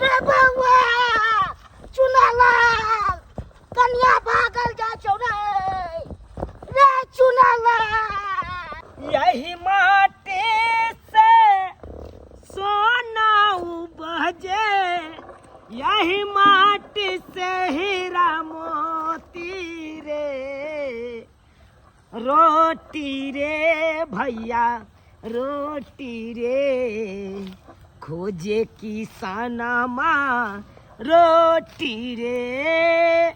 रे बौआ चुनालाल कन्या भागल जा छौ रे रे चुनालाल। यही माटी से सोना उपजे, यही माटी से हीरा मोती रे, रोटी रे भैया रोटी रे, खोजे किसानमा रोटी रे,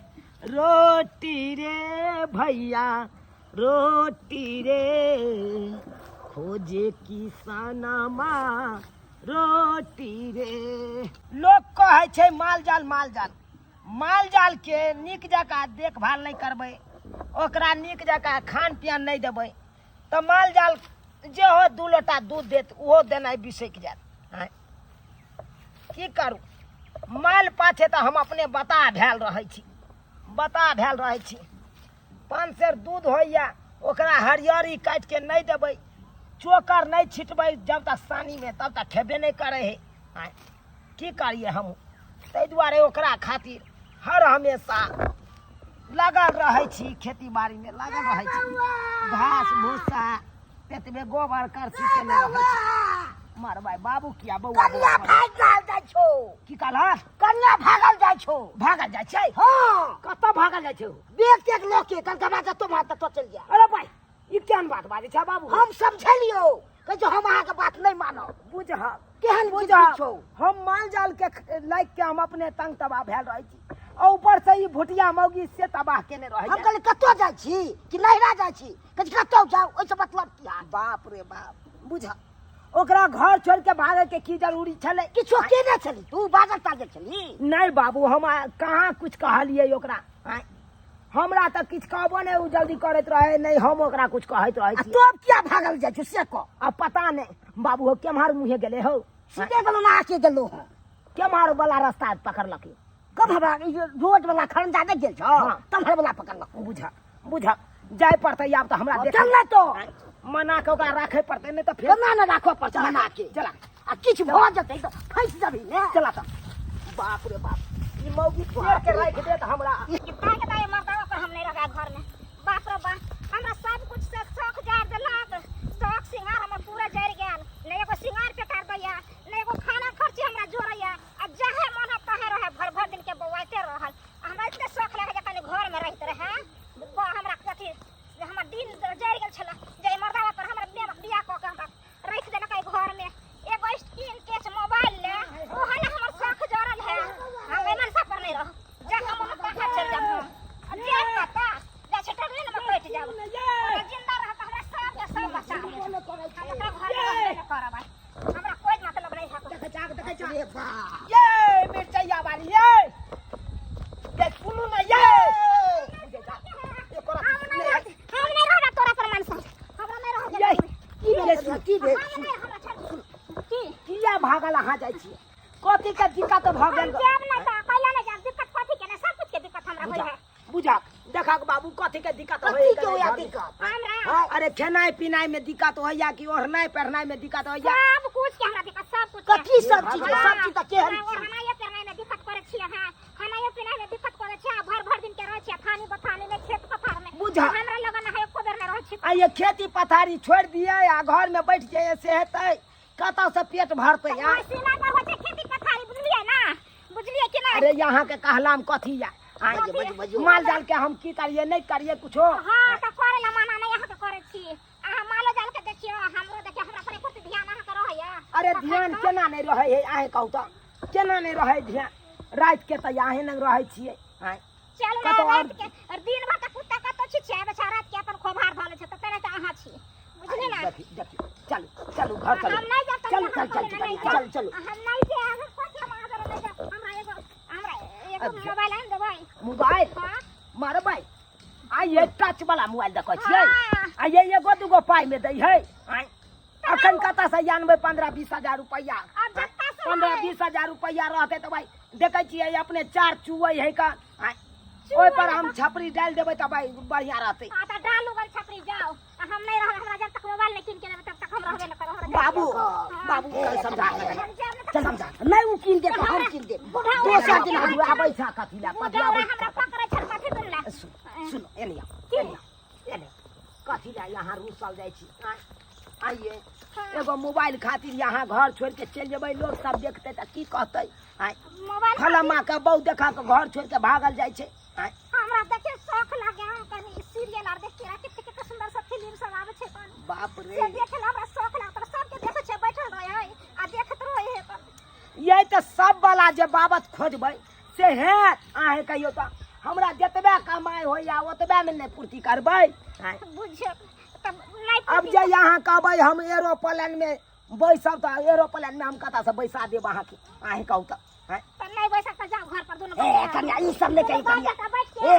रोटी रे भैया रोटी रे, खोजे किसानमा रोटी रे। लोक कहै छै माल जाल माल जाल, माल जाल के नीक जकाँ देखभाल नहि करबै, ओकरा नीक जकाँ खान पियन नहि देबै तऽ माल जाल जे हो दू लोटा दूध देत ओहो देनाइ बिसकि जायत। आँय की करू, माल पाछे तऽ हम अपने बताह भेल रहै छी, बताह भेल रहै छी। 5 सेर दूध होइए, ओकरा हरियरी काटिके नहि देबै, चोकर नहि छिटबै जब तक सानीमे, तब तक खेबे नहि करै है। आँय की करियै हम, ताहि दुआरे ओकरा खातिर हर हमेशा लागल रहै छी, खेती बाड़ीमे लागल रहै छी, घास भूसा तेतबे गोबर करसी केने रहै छी। मरबै बाबू किया बौआ कन्या बौआ भागि रहल जाइ छौ। की कहलह? कन्या भागल जाइ छौ। भागल जाइ छै? हँ। कतऽ भागल जाइ छै? बेग तेग लऽ के कल गमा जतो मार ततो चलि जा। अरे भाई ई केहन बात बाजै छै बाबू? हम समझलियौ, कहै छै हम अहाँके बात नहि मानब। बुझह केहन बुझह बुझ छौ? हम माल जाल के लाइक के हम अपने तंग तबाह भेल रहै छी, आ ऊपर से ई भुटिया मौगी से तबाह केने रहै। हम कहलियै कतऽ जाइ छी कि नैहरा जाइ छी? कहै छै कतऽ जाउ ओहिसँ मतलब की हाल? बाप रे बाप, बुझ ओकरा घर छोड़ के भागे के की जरूरी छलै? किछो केने छली तू? बाजल ताजल छली? नहि बाबू, हम कहाँ कुछ कहलियै ओकरा। आँय, हमरा तऽ किछु कहबो नहि ओ जल्दी करैत रहे, नहि हम ओकरा कुछ कहैत रहै आ छी। तोब किया भागल जाइ छौ से कह? आ पता नहि बाबू हो केम्हर मुँहे गेलै हौ। सीधे गेलहुँ ना आके गेलहुँ हँ। केम्हर वाला रास्ता पकड़लक? कब हमरा ई जे रोड वाला खरंजा नहि गेल छौ? हाँ। तम्हर वाला पकड़लक। बुझ बुझ जाय पड़तै आब तऽ हमरा। हँ, देख चल ने तो। मना के ओकरा राखै पड़तै, नहि तऽ फेर केना ने राखऽ पड़तै मना के? चला। आ किछु भऽ जेतै तऽ फँसि जेबही ने। चला तऽ। बाप रे बाप, ई मौगी फेर के राखि देत हमरा। ताके ताके मर्दावा पर हम नहीं रहा घर में। बाप रे बाप, हमरा सब कुछ से शौक जार देलक, शौक सिंगार हमर पूरा जरि गेल। ने एगो सिंगार पेटार दैया, ने एगो खाना खर्ची हमरा जोड़ैया, आ जहे मन है तहे रहे, भर भर दिन के बौआते रहल। हमरा इतने शौक लगे जे कनी घर में रहते रहे। हमरा कथी हमर दिन जरि गेल छल जे मर्दावा पर हमरा बियाह कऽ के हमरा रख देलक घर में। एगो स्क्रीन टच मोबाइल ले ओहो ले हमर शौक जरल है। हम एहि मनसा पर नहीं रह, जहाँ मन तहाँ चल जाब हम। आ जे पता जा छै टंगली ने कटि जाब। ओकरा जिंदा रहत हमरा सब के सब बचा लेत। हम ओकरा घर में रहबे नहि करब, हमरा कोई मतलब नहीं है। देखै छाक, देखै छाक। रे बाप। ये मिरचैया वाली ये ये सुनू ना ये हम नहीं रह, हम नहीं रहब तोरा पर मनसा, हमरा नहीं रहब। ये की भेल? की भेल? हम नहीं, हमरा छोड़ की किया भागल अहाँ जाइ छियै? कथी के दिक्कत भऽ गेल? हम जायब नहि तऽ कैला नहि जायब? दिक्कत कथी के? नहि सब कुछ के दिक्कत हमरा होइ है। बुझा देखक बाबू कथी के दिक्कत कथी होय के होइया दिक्कत हमरा? हाँ। अरे खेनाइ पिनाइ में दिक्कत होइया कि ओढ़नाइ पहिरनाइ में दिक्कत होइया? सब कुछ के हमरा दिक्कत, सब कुछ के। कथी सब चीज? सब चीज तऽ केहन हमरा ओढ़नाइयो पहिरनाइ में दिक्कत करै छियै अहाँ, खानाइयो पिनाइ में दिक्कत करै छियै, आ भर भर दिन के रहै छियै थानी बथानी में, खेत पथार में। बुझा। हमरा लगन है एको बेर नहि रहै छी। आ ये खेती पथारी छोड़ि दियै आ घर में बैठ जाइए से हेतै? कतऽ से पेट भरतै? तऽ आ सीमा पर होइ छै खेती पथारी, बुझलियै ना? बुझलियै कि नहि? अरे यहाँ के कहलाम कथी या? आँय, कथी? बजू, बजू। माल जाल के हम की करिए नहि करिए कुछो? हाँ तऽ करै ला मना नहि अहाँके करै छी। अहाँ मालो जाल के देखियौ, हमरो देखियौ, हमरा पर एको ध्यान अहाँके रहैया? अरे ध्यान केना नहि रहै है अहें कहू तऽ, केना नहि रहै ध्यान? राति के तऽ अहें लग रहै छियै। आँय चलू ना कतौ और राति के और दिन भर तऽ कुत्ता कतौ छिछियाबै छै, राति के अपन खोभार धऽ लै छै, तऽ तेना तऽ अहाँ छी, बुझलियै ना? देखियौ देखियौ, चलू चलू घर चलू। हम नहि जायब। चलू चल चल चल चल चलू। हम नहि जायब। हम कथी, हम अहाँ नहि जायब। हमरा एगो अच्छा। मोबाइल आनि देबै? मोबाइल? हाँ। मारबै आ ये टच वाला मोबाइल देखै छियै? हाँ। आ ये एगो दूगो पाइ में दै है। आँय अखन कतऽ से आनबै 15-20 हजार रुपैआ? आब जत्ता से 15 है। 20 हजार रुपैआ रहतै तऽ भाइ देखै छियै अपने चार चुअै है का। आँय ओहि पर हम छपरी डालि देबै तऽ भाइ बढ़िआँ रहतै। हाँ तऽ डालू गन छपरी, जाओ। आ हम नहीं रहब, हमरा जब तक मोबाइल नहीं कीन के देबै तब तक हम रहबे न करब। हमरा बाबू हाँ। बाबू कल समझा के हम जायब न। चल समझा नहीं उ कीन दे हम कीन दे बूढ़ा दोसर दिन हम आबै छ कथी ला बूढ़ा पतियाबै हमरा पकड़ै छल कथी दिन ला सुनो सुनो एने आओ एने आओ एने कथी ला यहाँ रुसल जाइ छी आँय? आइए एगो मोबाइल खातिर यहाँ घर छोड़ के चलि जेबै लोग सब देखतै तऽ की कहतै आँय मोबाइल फलामा के बहु देखा के घर छोड़ के भागल जाइ छै आँय हमरा देखे शौक लागे हम कनी सीरियल आर देख के कते कते सुंदर सब फिल्म सब आबै छै अपन बाप रे से देखे ला हमरा शौक लागत सबके देखै छै बैठल रहै है आ देखत रहै है अपन ये तऽ सब वाला जे बाबत खोजबै से हेत अहें कहियौ तऽ हमरा जतबे कमाइ होइया ओतबे मे नहि पूर्ति करबै आँय बुझियौ तब नहि अब जे अहाँ कहबै हम एरोप्लेन मे बैसब तऽ एरोप्लेन मे हम कतऽ से बैसा देब अहाँके अहें कहू तऽ आँय? तऽ नहि बैसक तऽ जाउ घर पर दुनू ए कनिया ई सब नहि कही कनिया बैठ के ए,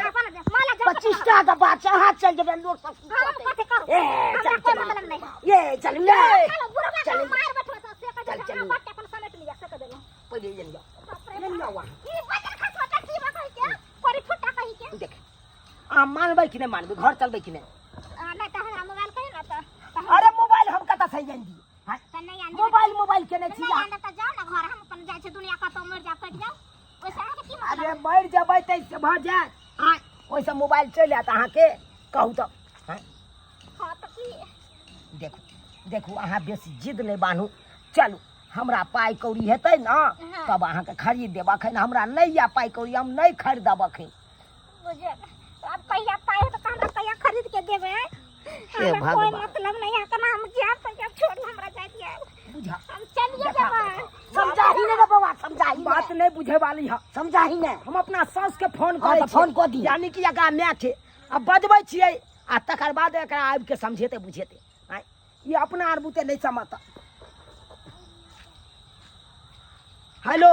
अपन माला जाउ 25 टा के बात छै अहाँ चलि जेबै लोक सब की हम कहतै कथी करू ए हमरा चल कोई चल मतलब नहीं ये चल ले चलो बुढ़वा के चल मार बैठो तो से कह चल, दे चल। हां बात के अपन समेट लिया से कह देलो पहिले चलि जाओ बाप रे चलि जाओ अहाँ ई बजर खसवा का की बा कहि के परी फुटा कहि के देख अहाँ मानबै कि नहि मानबै घर चलबै कि नहि आ, नहीं तो हमरा मोबाइल कही ना तो अरे मोबाइल हम कतऽ से आनि दियै आँय? तो नहीं आने मोबाइल मोबाइल केने छी नहीं अहाँ आने तो जाओ ना घर हम अपन जाइ छै दुनिया कतौ मर जा कटि जाओ ओइसे अहाँके की मतलब अरे मरि जेबै तऽ से भऽ जायत आँय ओहिसँ मोबाइल चलि आयत अहाँके कहू तऽ आँय हाँ तो की देखू देखू अहाँ बेसी जिद नहि बान्हू चलू हमरा पाइ कौड़ी हेतै ने हाँ। तब अहाँके खरीद देब अखन हमरा नहि यऽ पाइ कौड़ी हम नहि खरीदब अखन बुझे अब कहिया पाइ होत तऽ हमरा कहिया खरीद के देबै हे हमरा कोई भगवान। मतलब नहीं है तऽ हम जायब तऽ जायब छोड़ू हमरा जाय दिअ बुझा हम चलिए जेबै समझाही ने रे बौआ समझाही बात नहीं बुझे वाली है समझाही ने हम अपना सास के फोन हाँ, करै तऽ फोन कऽ दिअ। यानी कि एकरा माय छै आ बजबै छियै आ तकर बाद एकरा आबि के समझेतै बुझेतै आँय ई अपना आर बुते नहि समझतै हेलो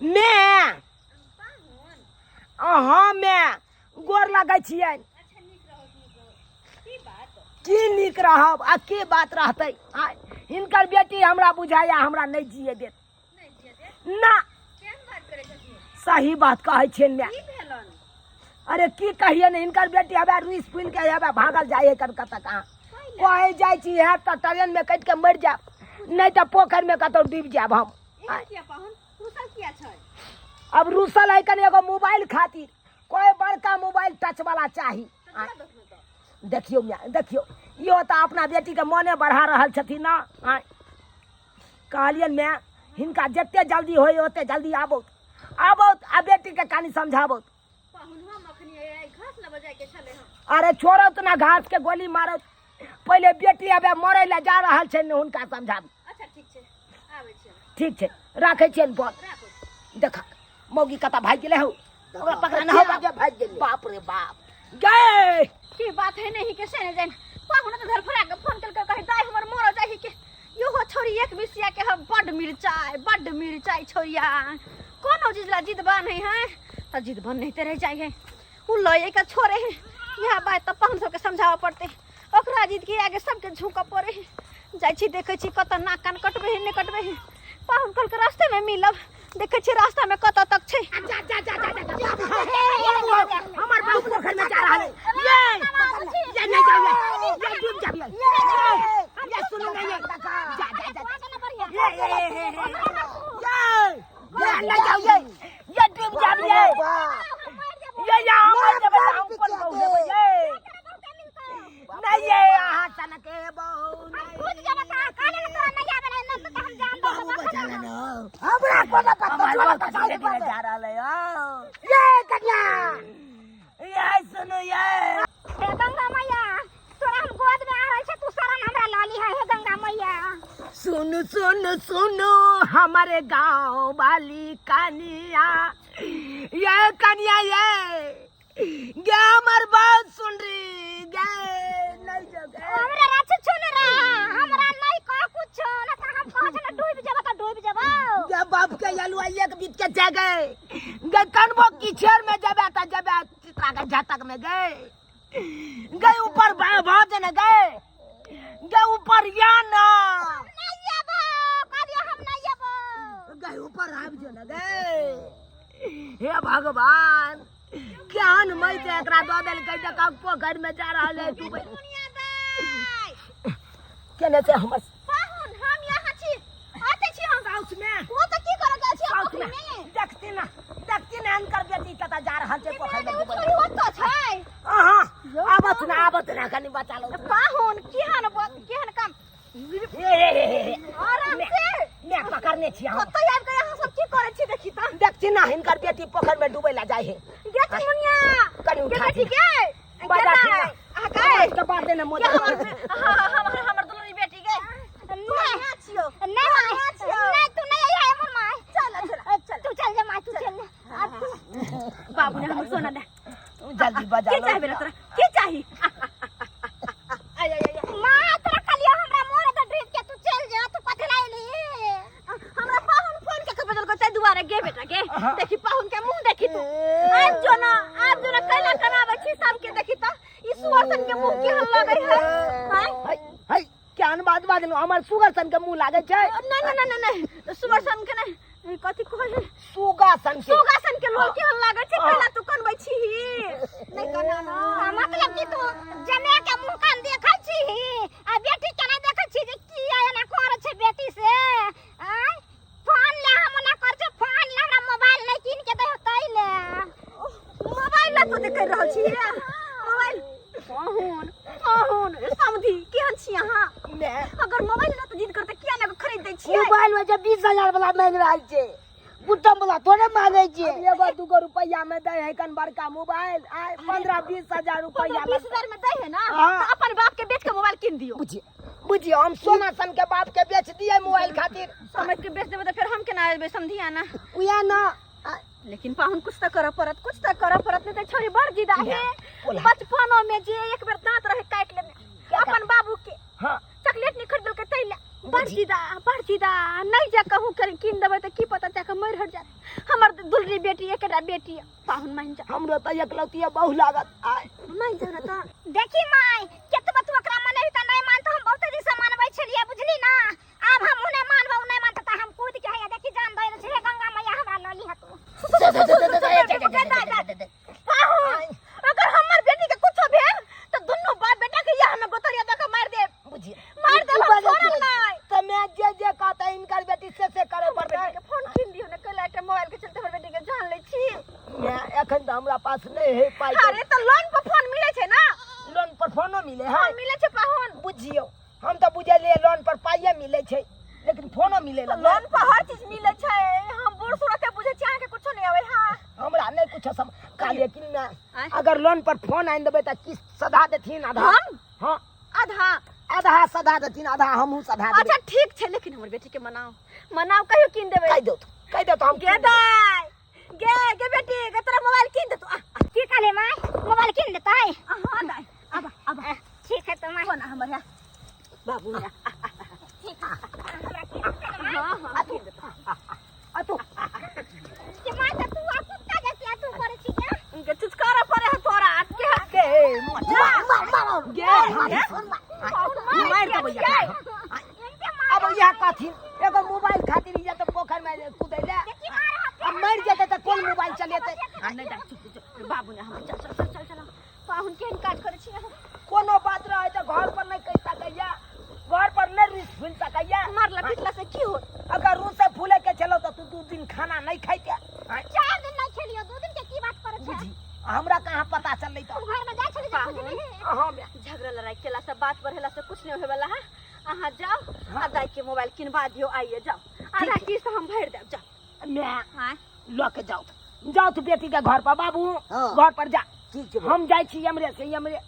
मैं अहाँ मैं गोर लगै छियै की नीक रहब आ की बात रहतै आ हिनकर बेटी हमरा बुझाइया हमरा नहि जिए देत ना सही बात कहै छियनि माय अरे की कहिए ने हिनकर बेटी हवे रुइस फूलि के हवे भागल जाइ है कतऽ कहाँ कहै जाइ छी हैत तऽ ट्रेन में कटि के मरि जायब नहि तऽ पोखरि में कतौ डूबि जायब हम अब रूसल है कनि एगो मोबाइल खातिर कोई बड़का मोबाइल टच वाला चाही देखियौ मियाँ देखियौ इहो तऽ अपना बेटीके मने बढ़ा रहल छथिन ने आँय कहलियनि माय हिनका जते जल्दी होय ओते जल्दी आबौत आबौत आ बेटीके कनि समझाबौत अरे छोड़ौत ना घास के गोली मारौत पहिले बेटी आबे मरै लए जा रहल छै ने हुनका समझाबू अच्छा ठीक छै आबै छी ठीक छै राखै छियनि फोन देख मौगी कतऽ भागि गेलै हौ ओकरा पकड़ा ना हौ भागि गेलै। बाप रे बाप गए की बात है नहीं के से नहीं जान पाहुन तो धरफड़ा के फोन कल के कहे दाई हमर मरो जाही के यो छोरी एक मिसिया के हम बड मिरचाई बड मिरचाई छोरिया कोनो चीज ला जिद बा नहीं है त जिद बन नहीं ते रह जाई है उ लए के छोड़े है यह बात त पाहुन सबके समझावे पड़ते ओकरा जिद के आगे सबके झुकऽ पड़े है जाइ छी देखै छी कतऽ नाक कान कटबै है नहि कटबै है पाहुन कल के रास्ते में मिलब देखै छी रास्ता में कतऽ तक छै जा जा जा जा जा हमर बाबू पोखर में जा रहल है ये ये नहीं जाइए ये डूब जाइए ये सुनो नहीं ये जा जा जा ये ये ये ये नहीं जाइए ये डूब जाइए ये ये हमर जेबै हम कोन बहु लेबै ये नहीं ये अहाँ सनके बहु नहीं कूद जेबै तऽ अहाँ कहले ने तोरा नहि आबै नहि तऽ हम जान दो बाबू बचा लेना हमरा कोनो पता हमर चलत बाबू बचाइ धीरे धीरे जा रहल है ये कन्या ये सुनो ये हे गंगा मैया तोरा हम गोद में आ रहल छै तू शरण हमरा लऽ ली है हे गंगा मैया सुनो सुनो सुनो हमारे गांव वाली कनिया ये कनिया ये गे हमर बात सुन री गे नहीं जो गे हमरा राछ छुन रे हमरा नहीं कह कुछ ना त हम कह छने डूब जेबो त डूब जेबो गे बाप के यलुआ एक बीत के जा गए गे कनबो किछेर में जबे त जबे चित्रा के झटक में गए गए ऊपर भाव देने गए गए ऊपर या ना नहीं जेबो कह दियो हम नहीं जेबो गए ऊपर आबि जो ना गए हे भगवान केहन मैत एकरा दऽ देलकै तऽ पोखरि में जा रहल है डूबै दुनिया दाई केने छै हमर पाहुन हम यहाँ बचा लो। पाहुन केहन बात केहन काम। ए, ए, ए, ए, ए, आराम से। मैं पकड़ने छी हम। कतऽ आबि के अहाँ सब की करै छी देखी तऽ। देखছি ना हिनकर बेटी पोखर में डूबै ला जाइ है। गे चुनमुनिया। कनी गे उठा बेटी दी। गे। बजा गे छी ना। दाइ, अहाँ गे। के बात ने मोजा। हमर हमर हमर दुलरी बेटी गे। नहीं छियो। नहीं माय, नहीं तू नहीं आई हमर my. चल चल चल। तू चल जा my, तू चल जा। अब तू बाबू ने हमर सोना दे। जल्दी बजा की लो। चाही बेटा तोरा? की चाही? आय, आय, आय, आय। माँ तोरा कहलियो हमरा मोर त ड्रीप के तू चल जा, तू कथि ला एली? हमरा पाहुन फोन के बदल को ताहि दुआरे गे बेटा गे। देखी पाहुन के मुंह देखी तू। ए। आब जो ना, आब जो ना कैला कनाबै छी सबके देखी त ई सुअर सन के मुंह केहन लगै है? आँय? है है केहन बात बाजलहुँ, हमर सुगर सन के मुंह लागै छै? नहीं नहीं नहीं नहीं, सुअर सन के नहीं, ई कथी कहै है? सुगा सन के। सुगा सन के लोल केहन लागै छै? कैला तू कनबै छी? नहीं कना ना। हाँ, मतलब कि तू जने के मुंह कान देखै छी आ बेटी के नहीं देखै छी जे की एना करै छै बेटी से? आँय, फोन ले हम ओना कर छै, फोन ले हमरा मोबाइल नहीं कीन के दै तै ले। मोबाइल ला तू कर रहल छी? मोबाइल पाहुन पाहुन समधी केहन छी अहाँ? मैं अगर मोबाइल ला तो जिद करते किया ने खरीद दै छियै? मोबाइल में जे 20,000 वाला मांगि रहल छै, गुटम वाला थोड़े मांगे छै। एगो दूगो रुपैया में दै है कन बड़का मोबाइल? आय 15-20 हजार रुपैया। 20,000 में दै है ना? हाँ। तो अपन बाप के बेच के मोबाइल किन दियो। बुझिए बुझिए, हम सोना सन के बाप के बेच दिए मोबाइल खातिर। समझ के बेच देबै तऽ फेर हम केना एबै समधिया ना? उया ना। लेकिन पाहुन कुछ तऽ करऽ पड़त, कुछ तऽ करऽ पड़त, नहीं तऽ छोरी बड़ जिदा है। बोला। बचपनो में जे एक बेर दांत रहे काटि लेने अपन बाबू के। हाँ। चॉकलेट नहीं खरीदलकै तै ले बड़ जिदा, बड़ जिदा। नहीं जा कहूँ कर कीन देबै तऽ की पता जाके मरि हट जात हमर दुलरी बेटी, एकटा बेटी। पाहुन मान जा। हमरो तऽ एकलौती बहु लागत आय। मान जाओ ना तऽ। देखी माय, केतबो तू ओकरा मनेबही त नहीं मानतो। हम बहुते दिन से मानबै छलियै, बुझली ना? आब हम नहि मानबौ, नहि मानतो त हम कूद के हैया देखी जान दे छै। गंगा मैया हमरा लऽ लिह तू। पाहुन, अगर हमर बेटी के कुछो भेल तऽ दुनू बाप बेटा के यह हमें गोतरिया दऽ के मारि देब। बुझिए। मार देब, हम छोड़ब नहि। तऽ मैं जे जे कहते हिनकर बेटी से से करे पड़तै। बेटी के फोन कीन दियौ ने, कैला एकटा मोबाइल के चलते हमर बेटी के जान लै छी। मैं एखन तऽ हमरा पास नहीं है पाइ। अरे तऽ लोन पर फोन मिलै छै ना? लोन पर फोनो मिले है? हाँ, मिलै छै पाहुन। बुझियौ, हम तऽ बुझलियै लोन पर पाइए मिलै छै, लेकिन फोनो मिले लगलै। लोन पर हर चीज मिलै छै। हम बूढ़ सूढ़ बुझै छी, अहाँके कुछो नहि आबै। हाँ। हमरा नहि कुछो सम कहलियै कि ना। आँय? अगर लोन पर फोन आनि देबै तऽ किस्त सधा देथिन आधा? हम? हाँ। आधा? आधा सधा देथिन, आधा हमहूँ सधा देबै। अच्छा ठीक छै, लेकिन हमर बेटी के मनाओ मनाओ, कहियो कीन देबै। कहि दौ, कहि दौ तऽ हम गे कीन देबै। दाइ गे, गे बेटी गे, तोरा मोबाइल कीन देतौ। आ आ, की कहले माय, मोबाइल कीन देतै? आ, हाँ दाइ, आब आब। ठीक है तो माय। फोन हमर है बाबू है। ठीक है, हमरा कीन देतै ना माय? हाँ हाँ, कीन देतौ। आ तू के माय, त तू आ कुत्ता जैसे आ तू करै छी क्या? गे चुचकारा पड़े है तोरा के। गे मार मार मार गे, मार देबै इनके मार। अब इएह कहथिन एगो मोबाइल खातिर इएह तऽ पोखरि में कुदैले। अब मरि जेतै तऽ कोन मोबाइल चलेतै? नहीं दाइ, चुप चुप, बाबू ने हमर। चल चल चल चल चल। पाहुन केहन काज करै छी अहाँ? कोनो बात रहै तऽ घर पर नहि कहि सकैया, घर पर नहि रुसि फूलि सकैया। मारला पिटला से की होत? अगर रुसे फूले के छलौ तऽ तू 2 दिन खाना नहि खाइते? 4 दिन नहीं खेलियो, 2 दिन के की बात करै छै? बुझी, हमरा कहाँ पता चललै तू तऽ। घर में जाइ छली जे बुझली। हाँ बे। झगड़ा लड़ाई केला से, बात बढ़ेला से कुछ नहीं होए वाला है। अहाँ जाओ आ दाई के मोबाइल किनवा दियो, आइए जाओ। आधा किस्त हम भरि देब, जाओ। मैं हाँ। लऽ के जाउ, जाउ तू बेटी के घर पर बाबू। हाँ। घर पर जा। ठीक छै। हम जाइ छी एमरे से एमरे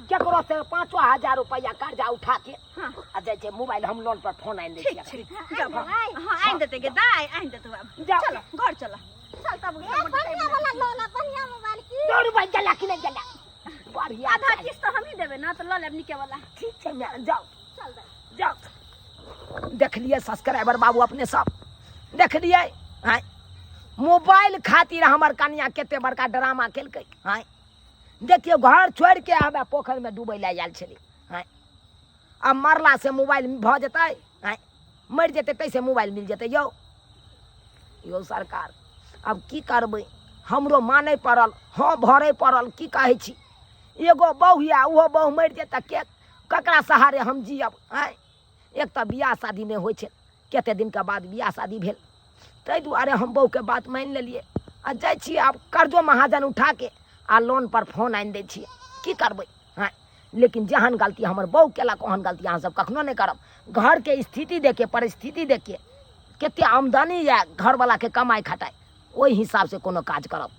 केकरो से 5,000 रुपैआ कर्जा उठा के हाँ। आ जाइ छै मोबाइल, हम लोन पर फोन आनि दै ठीक छियै। छै, जाओ। हाँ, आनि देते गे दाई, आनि देते बाबू। जाओ। चलो घर चलो, चल तब। ए, बढ़िया वाला लोला, बढ़िया मोबाइल की। दौड़ भाई, जला कि नहि जला बढ़िया। आधा किस्त हम ही देबै ना, तऽ लऽ लेब निके वाला। ठीक छै मैं, जाउ। चल दाई। जाउ। देखलियै सब्सक्राइबर बाबू, अपने सब देखलियै? आँय, मोबाइल खातिर हमर कनिया कते बड़का ड्रामा केलकै। आँय, देखियौ, घर छोड़ि के हमरा पोखरिमे डूबै लए आयल छलै। आँय, आब मरला से मोबाइल भऽ जेतै? आँय, मरि जेतै ताहिसँ मोबाइल मिल जेतै? यौ यौ सरकार, आब की करबै? हमरो मानै पड़ल, हँ भरै पड़ल। की कहै छी, एगो बहु यऽ, ओहो बहु मरि जेतै, के ककरा सहारे हम जियब? आँय, एक तऽ बियाह शादी नहि होइ छै, कते दिनके बाद बियाह शादी भेल, ताहि दुआरे हम बहुके बात मानि लेलियै आ जाइ छियै आब कर्जो महाजन उठाके आ लोन पर फोन आनि दै छियै। की करबै? आँय, लेकिन जेहन गलती हमर बहू केलक ओहन गलती अहाँ सब कखनो नहि करब। घरके स्थिति देखिए, परिस्थिति देखिए, कते आमदनी यऽ घरवलाके कमाइ खटाइ, ओहि हिसाबसँ कोनो काज करब।